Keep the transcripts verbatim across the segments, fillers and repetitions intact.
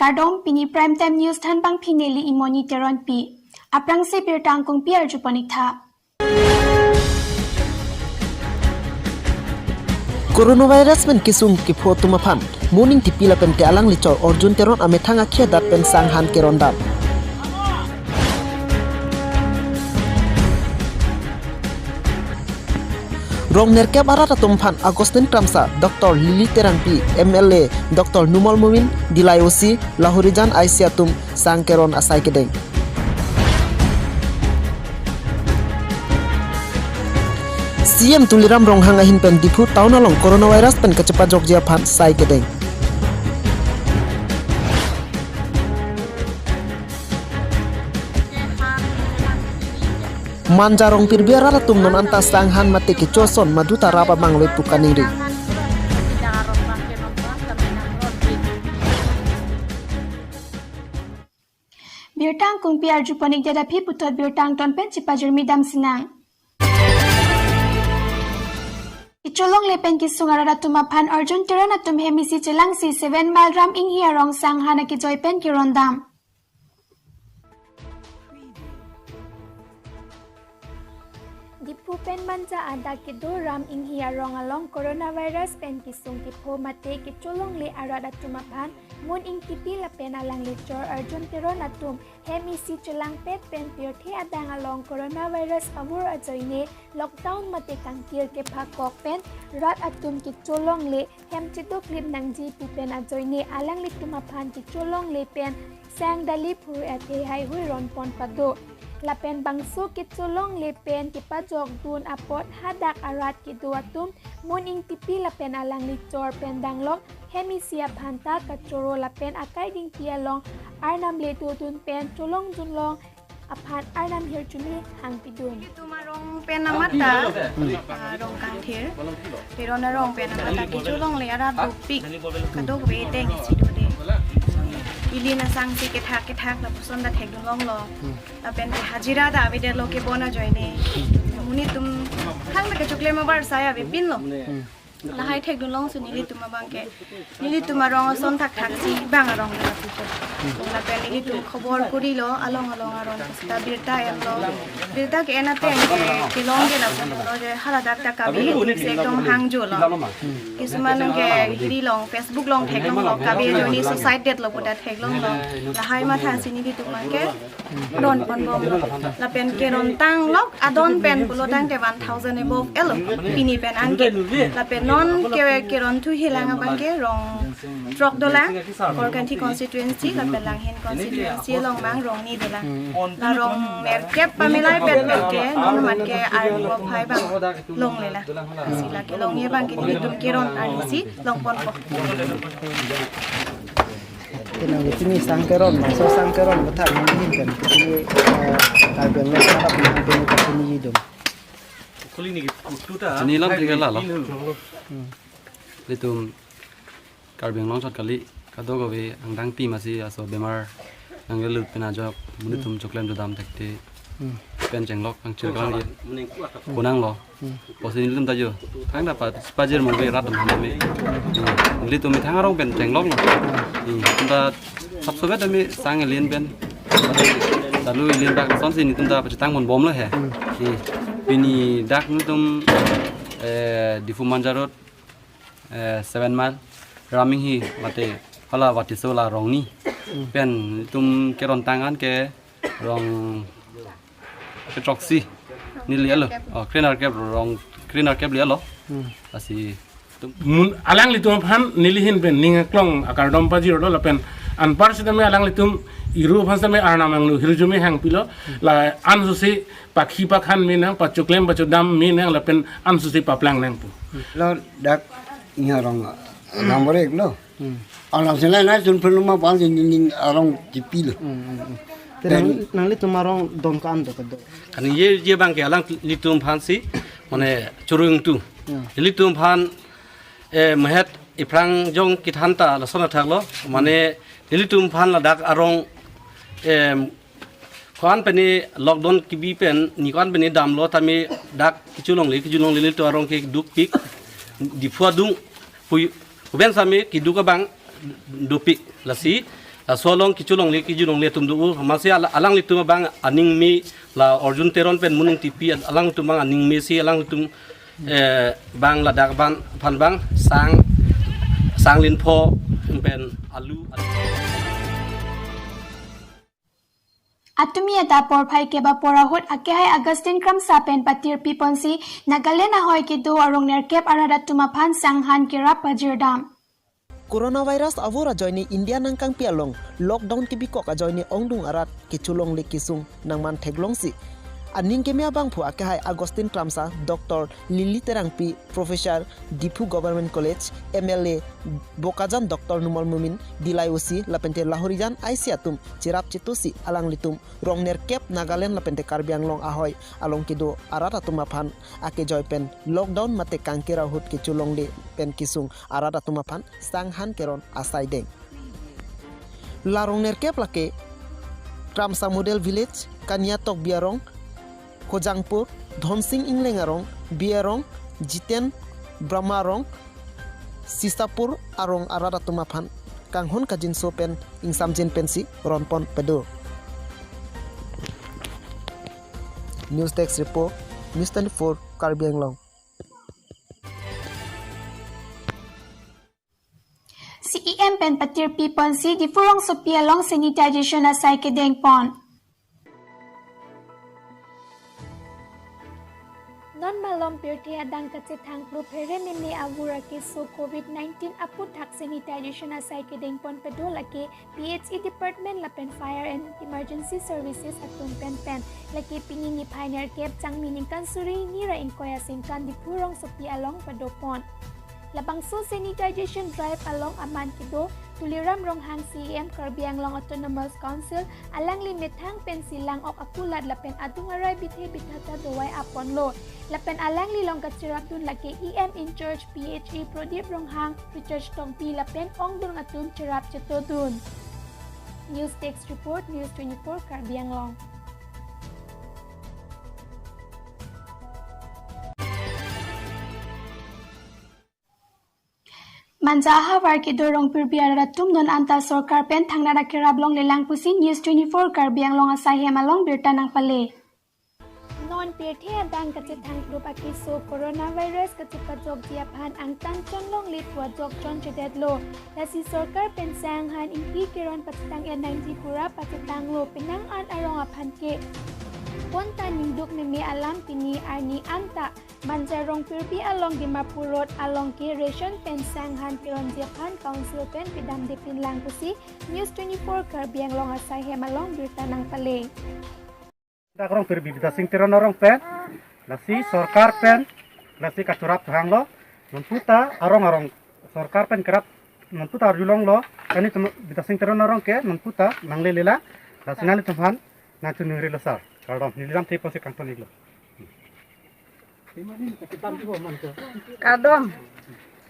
Kardom, pini Prime Time News thanbang phineli Imoni Teronpi. Aphrangsi birta angkung pi arjupon-iktha. Coronavirus pen kesung kepho atum aphan Mun Ingtipi lapen te alangli chor Arjun Teron amethang akhia adat pen sanghan kerondam. Rong nerkep arat atum aphan Augustine Kramsa, Doctor Lily Terangpi, M L A Doctor Numal Momin, Dillai O C, Lahorijan I C atum sang keron asai kedeng. C M Tuliram Ronghang ahin pen Diphu town along coronavirus pen kachepajokji aphan sai kedeng. Manja Rongpirbi arat atum non anta sanghan mate kecho ason maduta rap abang lo pu kaningri. Birta angkung pi arjupon-ikdet aphi puthot birta angton pen chepajirmi dam sinang. Kecho longle pen kesung arat atum aphan Arjun Teron atum hem isi chelangsi Seven Mile Ram Inghi arong sanghan akejoi pen kerondam. Diphu pen Manja adak kedo Ram Inghi arong along coronavirus pen kesung kepho mate kecho longle arat atum aphan Mun Ingtipi lapen alangli chor Arjun Teron atum hem isi chelangpet pen pirthe adang along coronavirus pavur ajoine lockdown mate kangkir kephakok pen rat atum kecho longle hem chedoklip nangji pu pen ajoine alanglitum aphan kecho longle pen sang dali phurui athe haihui ronpon pado. Lapen bangso kecho longle pen kepajokdun apot hadak arat kedo atum Mun Ingtipi lapen alangli chor pen danglok hem isi aphan ta kachoro lapen akai dingti along arnam le dodun pen cholong junlong aphan arnam hirjume hangpidun. Nelitum arong pen amat ta, ah, Rongkangthir. Teron arong pen amat ta kecho longle arat dopik. Kadokave deng isi dode. Ili nasangsi kethak kethak lapuson ta thekdun longlo. Lapen ke hajira ta avedetlo kebon ajoine. Monit atum thangta kechoklem abar saya avepinlo. Lahai thekdun longsi nelitum abang ke, nelitum arong ason thakthak si bang arong le lapu ke. Lapen nelitum khobor kurilo, along along arong ta birta enlo. Birta ke-en ateng ke kelong ke lapu lo je haladak ta kave, se ekdom hangjolo. Kisuman ke hiri along, Facebook along theklonglo, kave ajoine suicide detlo pu ta theklonglo. Lahai mathasi nelitum abang ke ronponbomlo. Lapen keron tanglok adon pen pulo tangte one thousand above elo. Pini pen anke. Lapen non ke keron thuhilang abang ke rong throk dolang. Korkanthi constituency lapen Langhin constituency along abang rong ni dolang. La rong nerkep pamelai pet pet ke non mat ke arni phai abang longlela. Si la kelongji abang ke nelitum keron arni si longponpo. Tenang pini sang keron, bangso sang keron bethak nanghin pen pini, eh, Karbi Anglong harap nang pini pini yidum. Chini lam tiga lalo. Ilitum Karbi Anglong chot kali, kadokave angdengpi masi aso bemar nanglelut pen ajok, monit atum choklem chodam thekte pen chenglok angchir klang ye. Konanglo. Pusi nelitum ta jo. Thangta pa, pajirmo ave rat atum aphan tame. Nelitum methang arong pen chengloklo. Nelitum ta sapsobe tame sang elin pen. Lalu elin bak asonsi nelitum ta pachetangponbomlo he. Pini dak nelitum, eh, Diphu Manja Road, eh, Seven Mile, Ram Inghi mate hala Vatiso la rongni. Pen nelitum keron tang an ke rong ketroksi neli alo. Oh, krenerkep rong, krenerkep li alo. Lasi tum- Mun alanglitum aphan neli ahin pen ning aklong akardom pajirlo lapen anpar sitame alanglitum iru aphan sitame arnam angno hirjume hangpilo, la ansusi pakhi pakhan me nang, pachoklem pachodam me nang lapen ansusi paplang nang pu. Lo dak nya rong nang borek lo. Alam sila na sun pun luma pang si ning arong tipi lo. Te nang, nanglitum arong dong ka an do kedo. Kani ye, ye abang ke alanglitum aphansi mane churung tu. Nelitum aphan, eh, mehet iphrang jong kethanta lason athak lo. Mane nelitum aphan ladak arong, em, ko-an pen ni lockdown kebi pen ni ko-an pen ni damlo tame dak kecho longle kecho longle nelitum arong ke dukpik. Diphu adung pui uben same keduk abang dopik. Lasi Laso along kecholongle kejulongle atum do, amatsi ala-, alanglitum abang aning me, la Arjun Teron pen Munung Tipi, alanglitum abang aning me si alanglitum, eh, abang ladak abang aphan abang sang, sang linpho pen alu. Atumi ata porphai kep apor ahut akehai Augustine Kramsa pen patirpi ponsi Nagaland ahoi kedo arong nerkep arat atum aphan sanghan kerap pajirdam. Coronavirus avur ajoine India nangkangpi along lockdown kebikok ajoine ongdung arat kecholongle kesung nangman theklongsi aning keme abangphu akehai Augustine Kramsa, Doctor Lily Terangpi, Professor Diphu Government College, M L A Bokajan Doctor Numal Momin, Dillai O C lapente Lahorijan I C atum cherap chetosi alanglitum rong nerkep Nagaland lapente Karbi Anglong ahoi along kedo arat atum aphan akejoi pen lockdown mate kangkir ahut kecholongle pen kesung arat atum aphan sanghan keron asai deng. La rong nerkep lake Kramsa Model Village, Kaniatok Biarong, Kojangpur, Dhonsing Ingleng Arong, Biarong, Jiten Brahma Arong, Sisapur arong arat atum aphan kanghon kajinso pen ingsamjin pensi ronpon pedo. News Desk Report, News twenty-four, Karbi Anglong. C E M pen patirpi ponsi Diphu rongsopi along sanitization asai kedeng pon. Non malom pirthe adang kachethang plu phere meme avur akeso covid nineteen aputhak sanitization asai kedeng pon pedo lake P H E department lapen fire and emergency services atum pen pen. Lake pini niphai nerkep Changmi ningkan suri hini ra ingkoi aningkan Diphu rongsopi along padopon. Labangso sanitization drive along aman kedo Tuliram Ronghang, C E M Karbi Anglong Autonomous Council, alangli methang pensi lang-ok akulat lapen adung arai bithe bitha ta dovai aponlo. Lapen alangli along kacherapdun lake E M in charge P H E Prodip Ronghang, Richard Tokbi lapen ongdung atum cherap chetodun. News Desk Report, News twenty-four Karbi Anglong. Manja ahavar kedo rong pirpi arat atum non anta sorkar pen thangnat akerap longlelang pusi News twenty-four Karbi Anglong asai hem along birta nangpale. Non pirthe adang kachethang plu akeso coronavirus kachepajokji aphan angtan chonlongle pu ajok chonchedetlo. Lasi sorkar pen sanghan ingti keron pachetang en nangji pura pachetanglo, penang an arong aphan ke ponta ningduk meme alam pini arni anta Manja rong pirpi along Dimapur Road along ke ration pen sanghan keronji aphan council pen pidamde pinlang pusi News twenty-four Karbi Anglong asai hem along birta nangpale. Dak rong pirpi Bidya Sing Teron arong pen, lasi sorkar pen, lasi kachorap thanglo, nonputa arong arong sorkar pen kerap nonputa arjulonglo, kani tum Bidya Sing Teron arong ke nonputa nanglelelang, lasi nanglitum aphan nangchoningri lo sir. Kardom, nelitum thepo si kangton iklo. Kardom,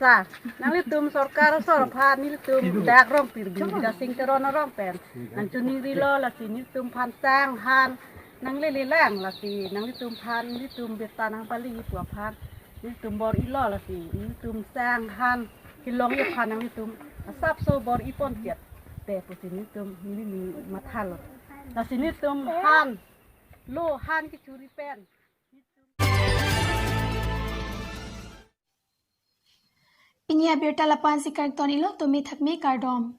sir. Nanglitum sorkar asor aphan nelitum dak rong pirpi Bidya Sing Teron arong pen nangchoningrilo, lasi nelitum aphan sanghan nanglelelang, lasi nanglitum aphan nelitum birta nangpale pu aphan nelitum bor-ilo, lasi nelitum sanghan kelongji aphan nanglitum asapso bor-ipon chot te pusi nelitum neli mathalo. Lasi nelitum han lo, han kechuri pen. Pini abirta lapu-an si kangton iklo, tumi thakmi kardom.